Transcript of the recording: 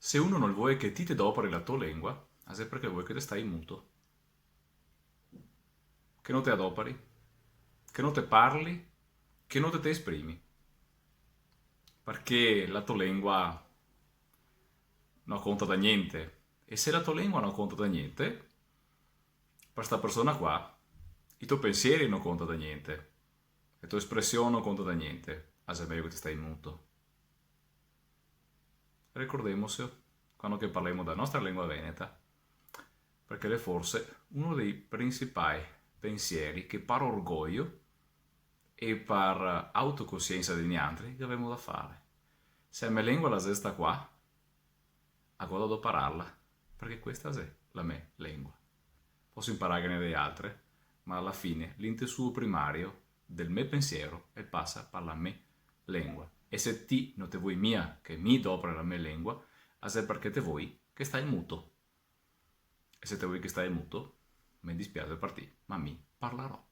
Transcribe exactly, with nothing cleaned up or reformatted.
Se uno nol vol che ti te dopari la to lengua, a xe parché vol che te stai muto. Che no te adopari, che no te parli, che no te, te esprimi. Parché la to lengua no conta da gnente. E se la to lengua no conta da gnente, par sta persona qua, i to pensieri no conta da gnente, e to espresion no conta da gnente, a xe mejo che te stai muto. Ricordemoselo quando che parlemo da nostra lengua veneta, parché l'è forse uno dei principai pensieri che par orgoio e par autocosiensa de nialtri che gavemo da fare. Se a me lengua la xe sta qua, a go da dopararla, parché questa xe la me lengua. Poso inpararghene de altre, ma ala fine l'intesuo primario del me pensiero el pasa par la me lengua. E se ti no te vol mia che mi dopare la me lengua, a xe parché te vol che stae muto. E se te vol che stae muto, me dispiase par ti, ma mi parlarò.